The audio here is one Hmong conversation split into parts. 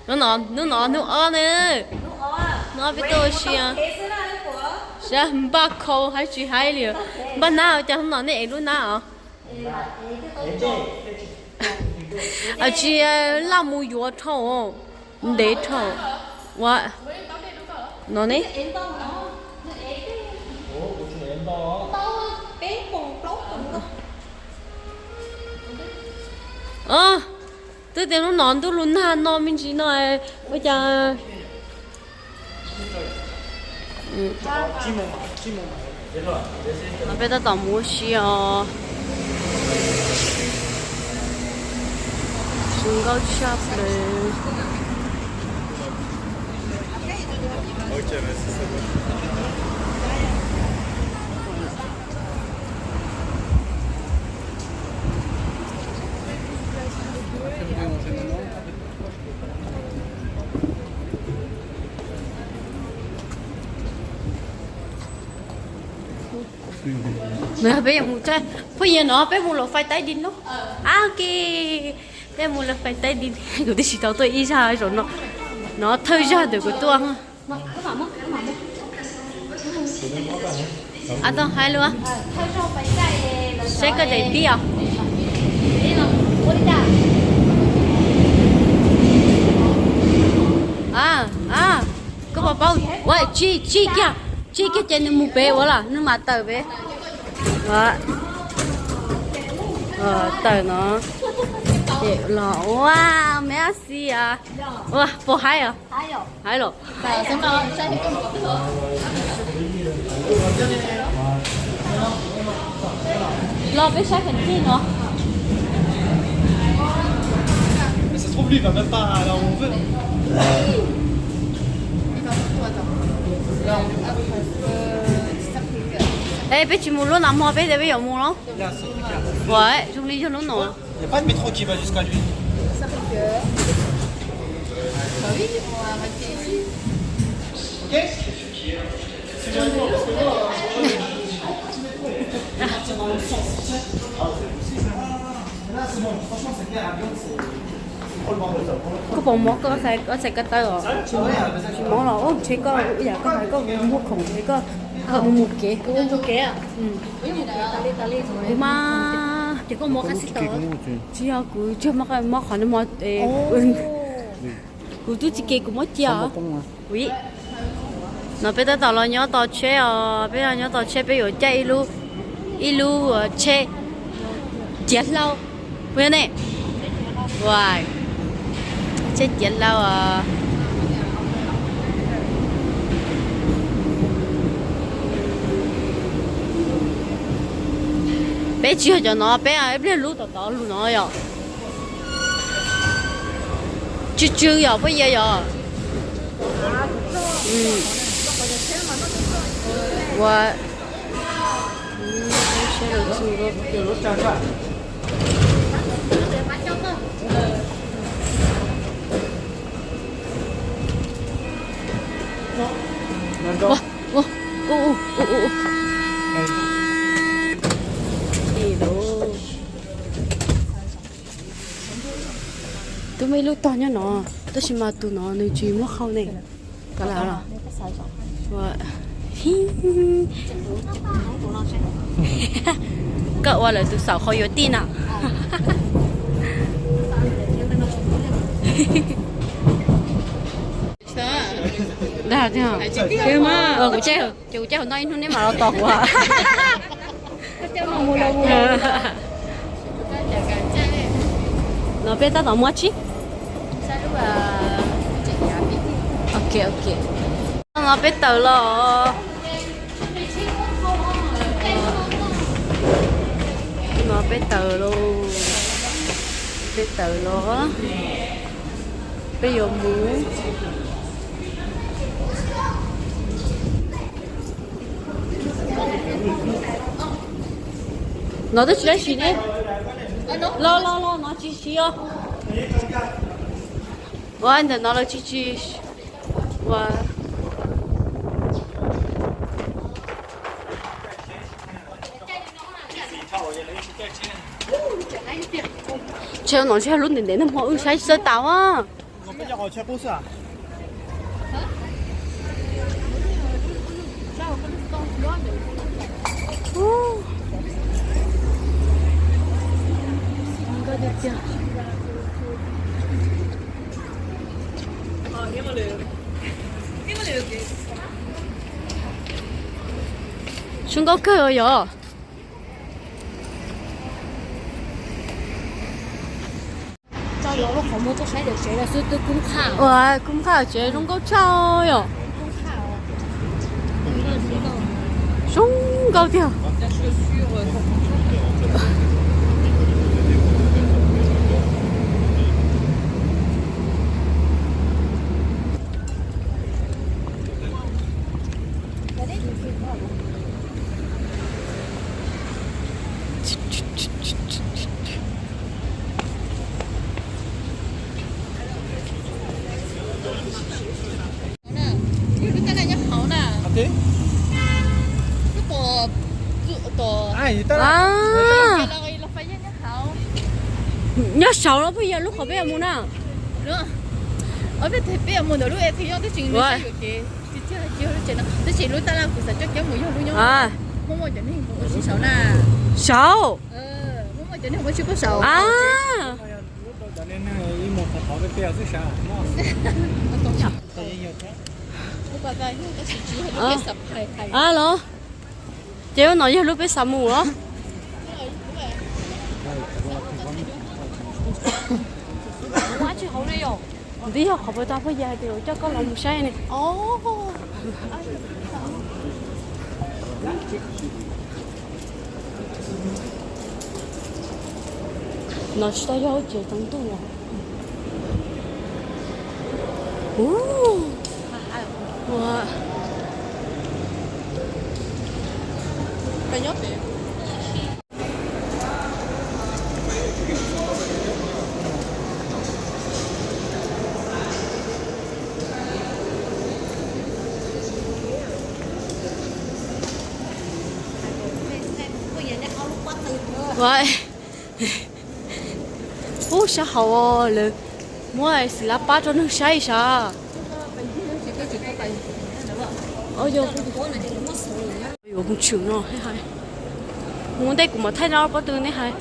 Hnub no, hnub no hnub ob na. Hnub ob peb tuaj ua si. Sab npaj khau hais tsis hais li. Npaj hnab, cas hnub no nej ev lub hnab os? Tsis laj mus yuav dhau, ntev dhau. Ua no ne. Twb tias hnub no ntuj lub nag no me ntsis no, ua cas. Peb tab tom mus ua si os. Zoo nkauj tshaj plaws. Peb yuav mus, phooj ywg, no peb mus lawv fais taib di no. Ab, ok, peb mus lawv fais taib di. Kuv twb tsis tau tuaj ib zaj zaum no, no thawj zaj ntawm kuv tuaj. Ab, tau hais lus, saib koj daim pib os. Koj puas paub, ua tsij, tsij kiag, tsij kiag ces nws mus pem ua los nws mam tawm pem. Tawm no, ces los ua me ab xi a. Ua puas haib os? Haib los. Los peb saib feem tij no. Es peb tsis mus lub no hmo, peb tias peb yuav mus los. Ua zoo li yog lub no. Koj puas mob koj txhais ko taw os? Tsis mob los ua ntshe koj, yam koj hais koj muag khoom es koj mus mus kev. Kuv mas, ces koj mob qab xib taws. Tsis yog, kuv tsuas mob qhov no, kuv twb tsis kev kuv muab cia. Ui, no peb tab tom los nyob tos tsheb os, peb los nyob tos tsheb, peb yuav caij ib lub, ib lub tsheb ciav hlau, puas yog ne? Ua, tsheb ciav hlau os. Peb tsis yog cov no, peb ib pliag lub tom tod lub no yom. Tsw tsw yom, phooj ywg yom. Ua, Twb muaj ib lub tog nyob no, tab sis mas tus no nws tsis muab qhau ne. Koj lam los. Koj ua lawv tus xaum qhov yuav tij na. Dag tiag. Kuv caij, ces kuv caij hauv no ib hnub neb mam los tos kuv. No peb tab tom mus tsi? Ok, ok. No peb tawm los. No peb tawm los. Peb tawm los. Peb yuav mus. No twb tsis dab tsi ne. Los los los, no tsis siv os. Ua ntawm no lawv tsis tsis ua. Tsheb no ntshe lub ntev ntev no hmo wb saib tsis txawj tas a. Zoo nkauj kawg yom. Tso lub qhov muag tuaj saib daim tsev no xwb twb kub qhaj. Ua kub qhaj, tsev zoo nkauj tshaj yom. Zoo nkauj tiag. Nyob saud los puas yog lub qhov peb yuav mus na? Peb mus ntawm lub e thib yooj twb tsis, tab sis lub taj laj kuv xav coj kiag mus yog lub nyob, muaj muaj cov neeg mus ua si saud na. Saud. Muaj muaj cov neeg ua si saud. Los ces no yog lub peb xav mus los. Ntawd yog qhov puas tau phooj ywg hais tias coj koj los mus saib ne. No tsis tau yog lub tsev tsaus ntuj os. Ua, ub, sab hauv lawv muab xim lab pab rau neeg saib sav. Yuav mus tshwm no hais, mus ntej kuv mam thaij no pob tw nej hais.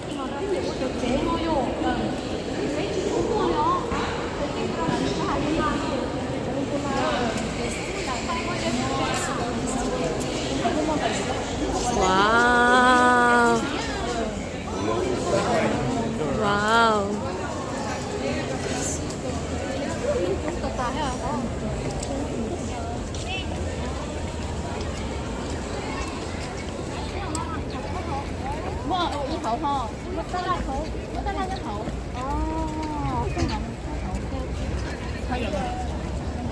Wow. Wow.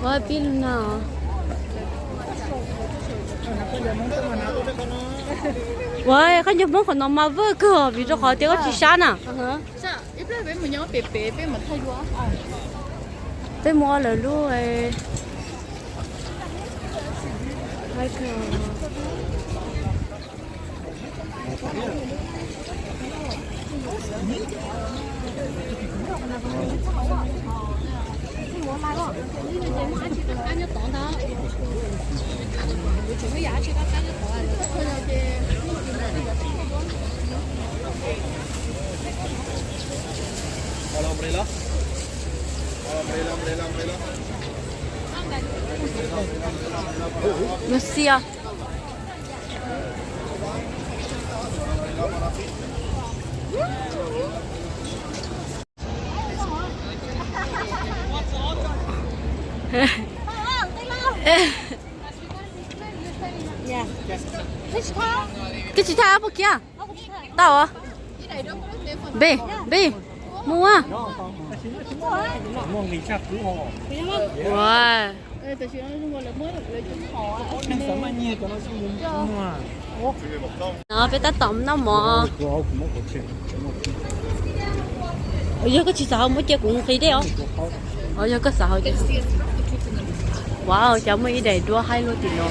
Ua pib lug no. Ua, koj nco Hmoob qhov no mas vwj kawg vim rau qhov tias koj tsis sab na. Peb mus ua lawv lub. Nws xias. Koj tsis thaj puas kiag? Tau. Npe, npe, mus a. Ua, no peb tab tom noj mov. Yog koj tsis xav haus muab cia kuv nqis dej os. Yog koj xav haus ces. Wow, cas muaj ib daim duab haib luaj tim no.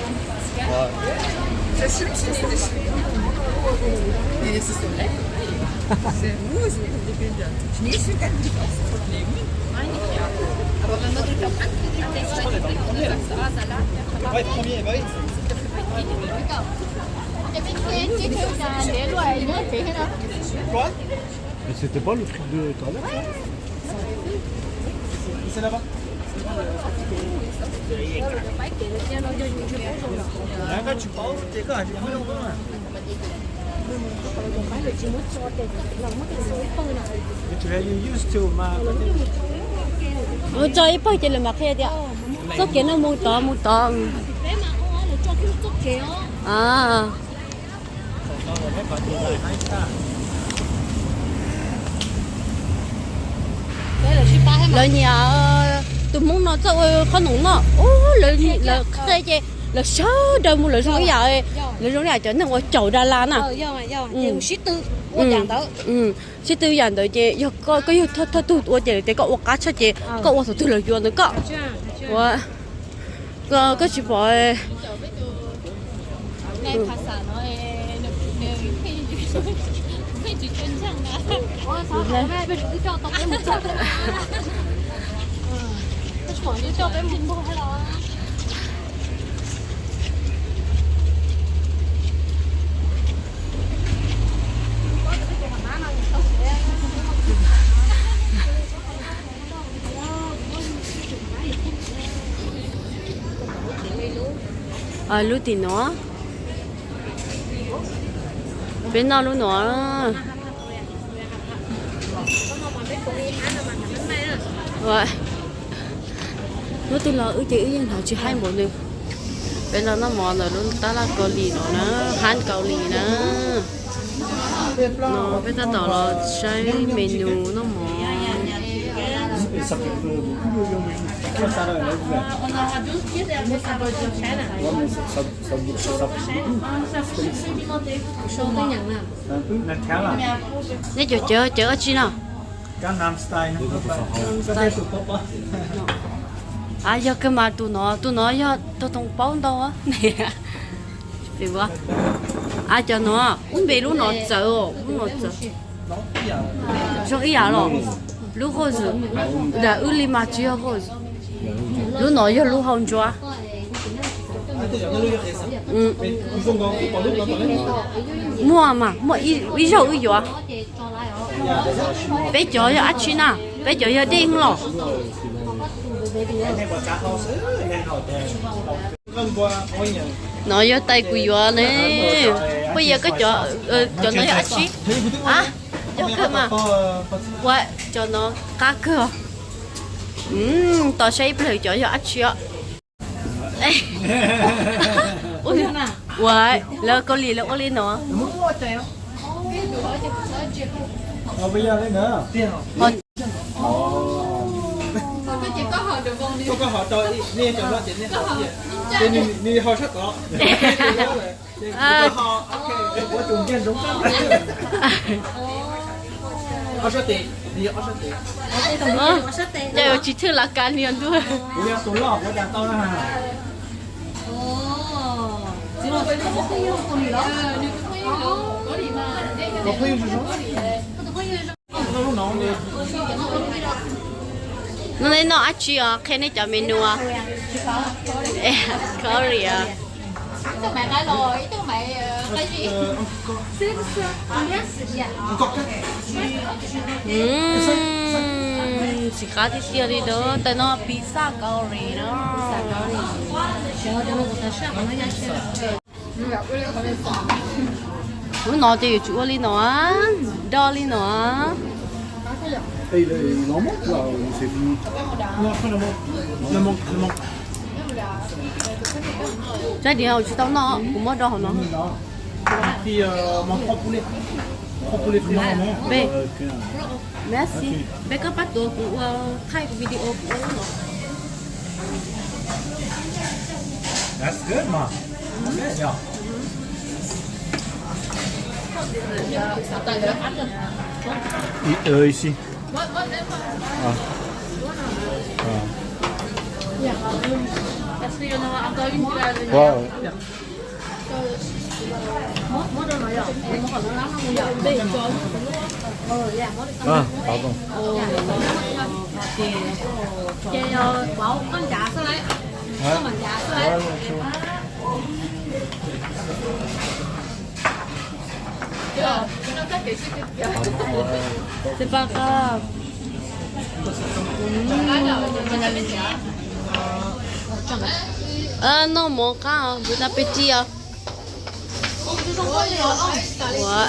Mais c'était pas le truc de tout à l'heure, ça ? C'est là-bas. Là, quand tu parles, t'es quand même. Mus tso ib pawg ces lawv mam qhia tias txoj kev no mus tod mus tod. Lawv nyiam tus Hmoob no txawj ua qhob noom noj. Lawv qhia ces lawv sawv daws mus lawv zoo ib yam, lawv zoo ib yam cov neeg uas caum Dab Las na. Sib tw yam ntawd ces yog koj yog thawj tug ua ces lawv tias koj ua qab tshaj ces koj ua thaum twg lawv yuav ntawd koj. Ua, koj tsis pom. Lub tim no, peb noj lub no. Hnub twg los wb ces wb yeej hnav tsis haib npaum nws. Peb los noj mov ntawm lub tab laj Kaus Lim no na, hab Kaus Lim na. No peb tab tom los saib menu noj mov. Neb cov cawv cawv dab tsi no? A, yog kawg mas tus no, tus no yog tus toog paub ntau. A, cov no, ub npe lub no txawv, lub no txawv. Zoo ib yam los, lub qhov ntawm wb li mas tsis yog qhov ntawd. Lub no yog lub hau ntsuav. Muaj mas, muaj ib zaug wb yuav. Peb cov yog dab tsi na, peb cov yog dej los. No yog tais kuv yuav ne. Puas yog koj cov, cov no yog dab tsi? A, yog kawg mas. Ua, cov no qab kawg. Tos saib ib pliag cov yog dab tsi os. Ua, lawv Kaus Lim lawv ua li no. Ces tsis thwj lav kav niag ntuj. No nej noj dab tsi os? Qhia nej cov menu. Curry. Txiv qab tiag tiag li ntawd, tais no pizza Kaus Lim na. Lub no ces yuav tsum ua li no, do li no. Saib diam, tsis tau noj, kuv muab do hauv no. Peb, merci, peb koj pab tuav kuv ua thaij kuv video kuv ua lub no. Wow. Ces, ces, koj ncav xwb lauj, koj mam ncav xwb lauj. Xi pa qab. Noj mov qab os, npus tas peb ris os. Ua.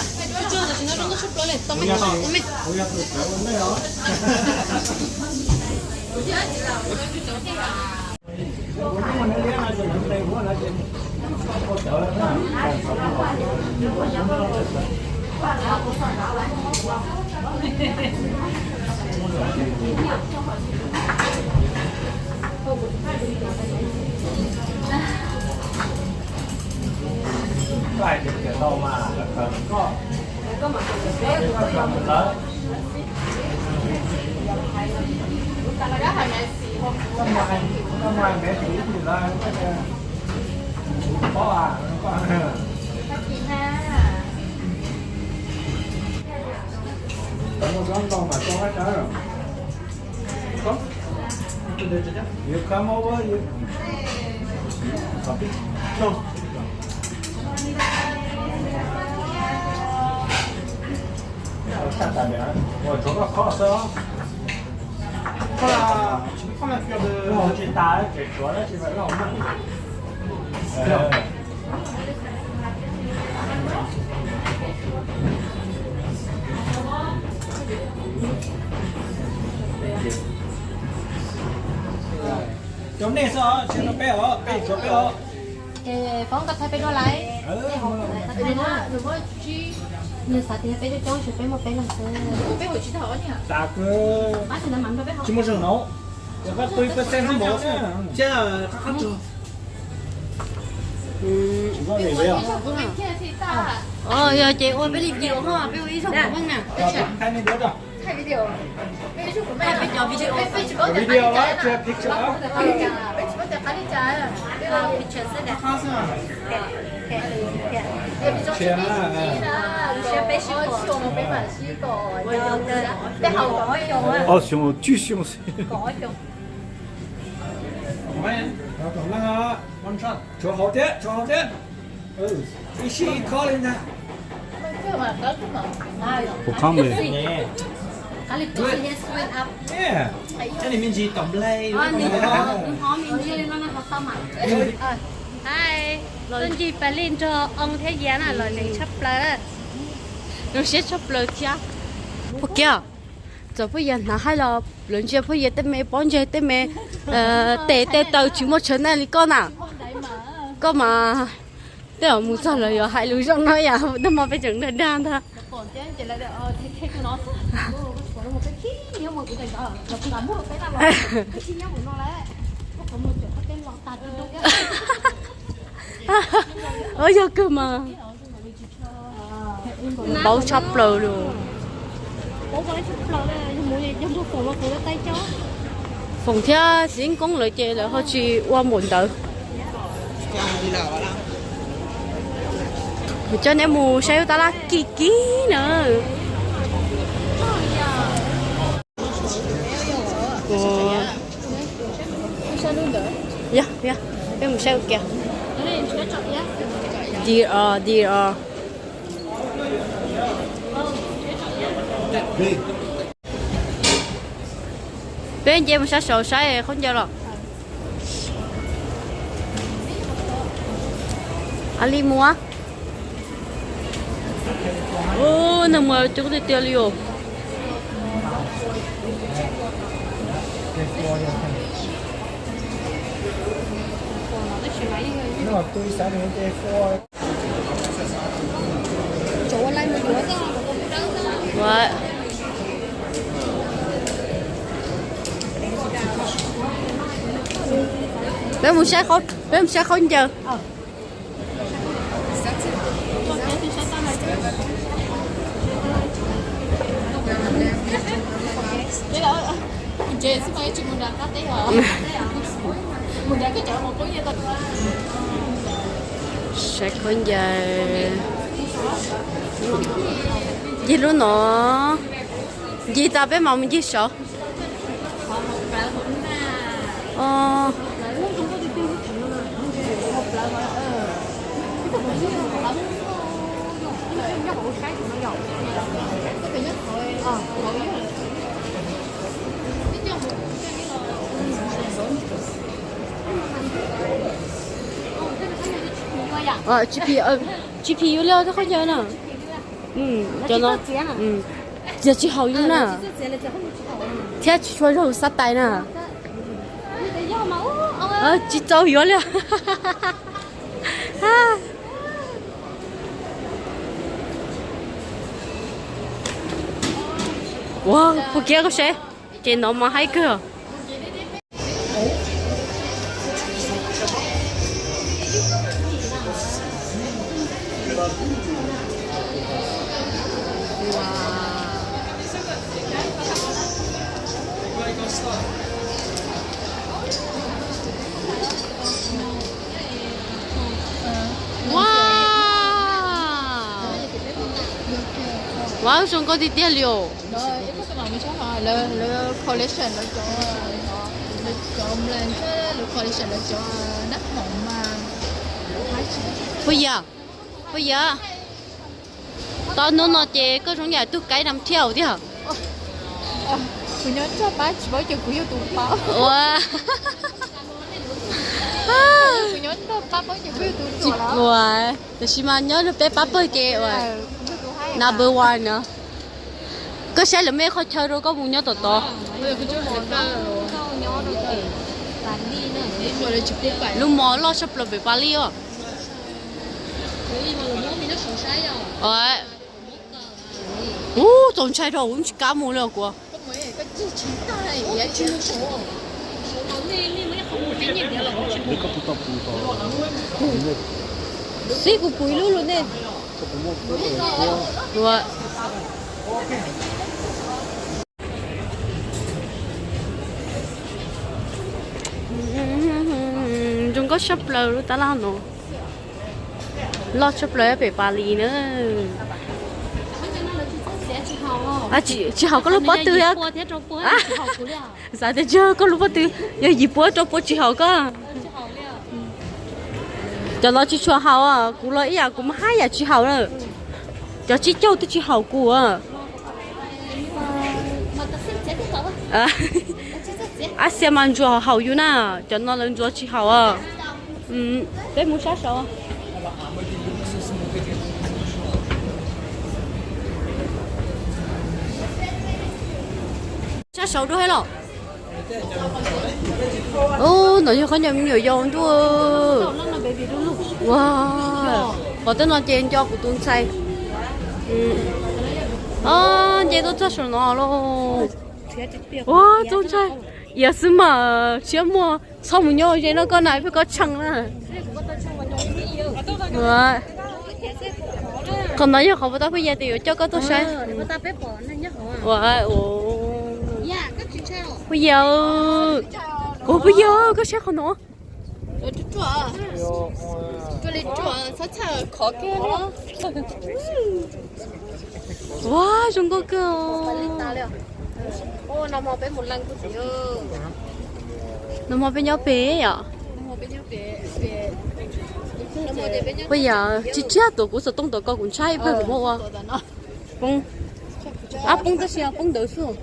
Cov nej xwb os, tsis yog peb os, peb tsuav peb os. Ces Foob, koj thaij peb duab lawm. Nws xav tias peb coob coob, peb muaj peb leeg xwb. Tsis muaj zog no, koj tu ib pawg xeeb xwb mov xwb. Yog ces ua peb li video ho, peb ua ib zaug pheej na. Peb cov video, peb tsis paub tias qab li cas, peb tsis paub tias qab li cas. Ob xyoo tsib xyoo xwb. Tshuav hauv thiab, tshuav hauv thiab. Ib sij ib khob li ntag. Puas khob npawg? Tuaj ncig pais li nrog oo thiab Yia na los zeeg tshaj plaws na. Zoo siab tshaj plaws thiab. Puag kiag, txawm phooj ywg hnav haib los lawv ntsia phooj ywg tej me pob ntseg tej me tes tej taw tsis muaj tshav ntaj li koj na. Koj mas tej zaum mus txog lawv yuav hais lus zoo no yam tej hmo peb tseem dag dag ntag. Yog kawg mas. Paub tshaj plaws li. Foom thiab Xiv Koob lawv ces lawv ho tsis ua npaum ntawd. Kuv coj neb mus saib lub tab laj kim kim na. Yog, yog, peb mus saib ua kiag. Dir os, dir os. Peb nce mus sab saud saib khaub ncaws los. A li muab. Neeg mus coob tiag tiag li os. Peb mus saib, peb mus saib khaub ncaws. Saib khaub ncaws. Ncig lub no, ncig tas peb mam mus ncig saud. Ov, tsis phim, tsis phim yus li, koj nco na. Cov no, yog tsis haum yus na, thiab tsis tshua zoo xav tais na. Tsis txaus yuav li. Ua, pus kiab koj seb, ces no mas haib kawg. Ua, ua zoo nkauj tiag tiag li os. Phooj ywg, phooj ywg, tau hnub no ces koj zoo yam tug kaib nam thiab tiag. Ua, ua, tab sis mas nyob rau peb pab pawg ces ua number one no. Koj saib lawv mej qhov chaw rau koj mus nyob tom tod. Lub mos loj tshaj plaws pem Pas Lis os. Ub, txaus ntshai rau kuv tsis kam mus li os kuv. Xib kuv pum ib lub lus nej. Zoo nkauj tshaj plaws lub tab laj no. Loj tshaj plaws pem Pas Lis na. Tsis haum koj lub pob tw. Xav tias tsis haum koj lub pob tw, yog yim puab rau puab tsis haum koj. Cov no tsis tshua haum, kuv los ib yam kuv mas haj yam tsis haum na. Cov tsib caug twb tsis haum kuv. Ab, xia mas ntsuas haum yus na, cov no lawv ntsuas tsis haum. Peb mus sab saud. Sab saud dua thiab los. Ub, no yog koj cov me nyuam yaus ntuj. Ua, qhov twg no ces nco kuv tus ntxhais. Nce tuaj txog saum no lauj. Ua, tus ntxhais, iav xwb mas siab muag, txhob mus nyob ze no koj na, peb koj tshee na. Qhov no yog qhov puas tab phooj ywg tias yuav coj koj tuaj saib. Phooj ywg, ua phooj ywg, koj saib qhov no. Ua, zoo nkauj kawg. No hmo peb nyob pem yom. Phooj ywg, tsis tshiab tuam kuv xov tooj tom ko kuv ntshai pag kuv muab ua poob. Ab, poob tab sis poob ntawd xwb.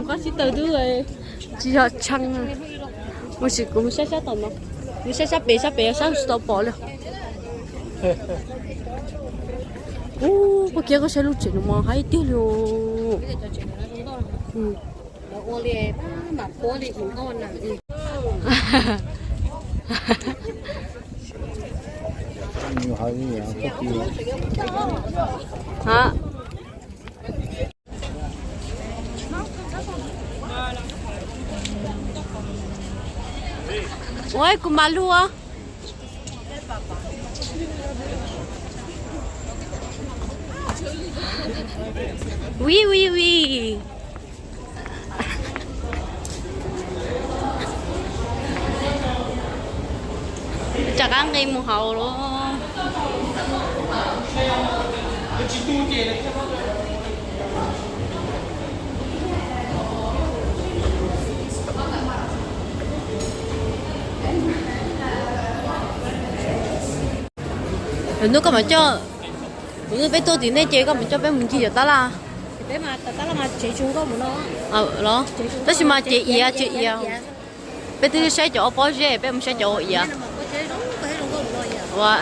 Qab sib taws twb tsis yog tshee. Mus sim kuv mus sab sab tom no, mus sab sab pem, sab pem sab tsis tau pom li. Ub, koj kiab koj saib lub tsev no mas haib tiag li. Ua kuv mas lug. Ui ui ui. Rov qab nqis mus hauv lawm. Lwm hnub koj mam coj, lwm hnub peb tuaj tim nej ces koj mam coj peb mus ncig cov tab laj. Los, tab sis mas ces iav tsis iav. Peb twb saib cov ua pob zeb, peb mus saib cov ua iav. Ua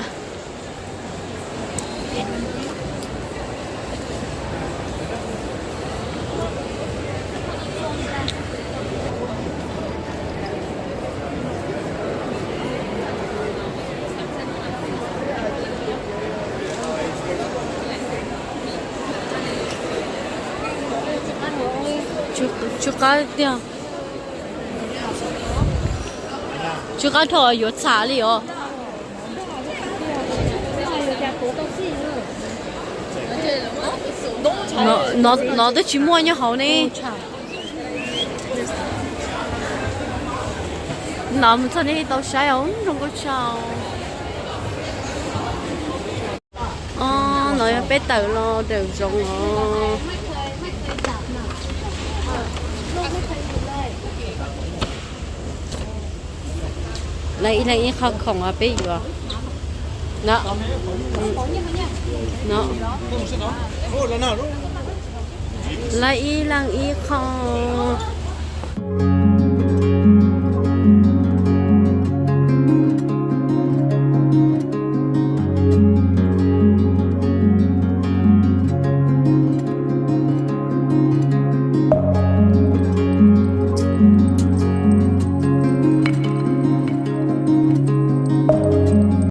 Tsw qab tiag. Tsw qab dhau yuav txham li os. No twb tsis muaj nyob hauv ne. No mus txog nej tau saib os, zoo nkauj tshaj. Os, no yog peb tawm los daws zoov os. Lawv ib leeg ib qho khoom peb yuav. No, no, lawv ib leeg ib qho.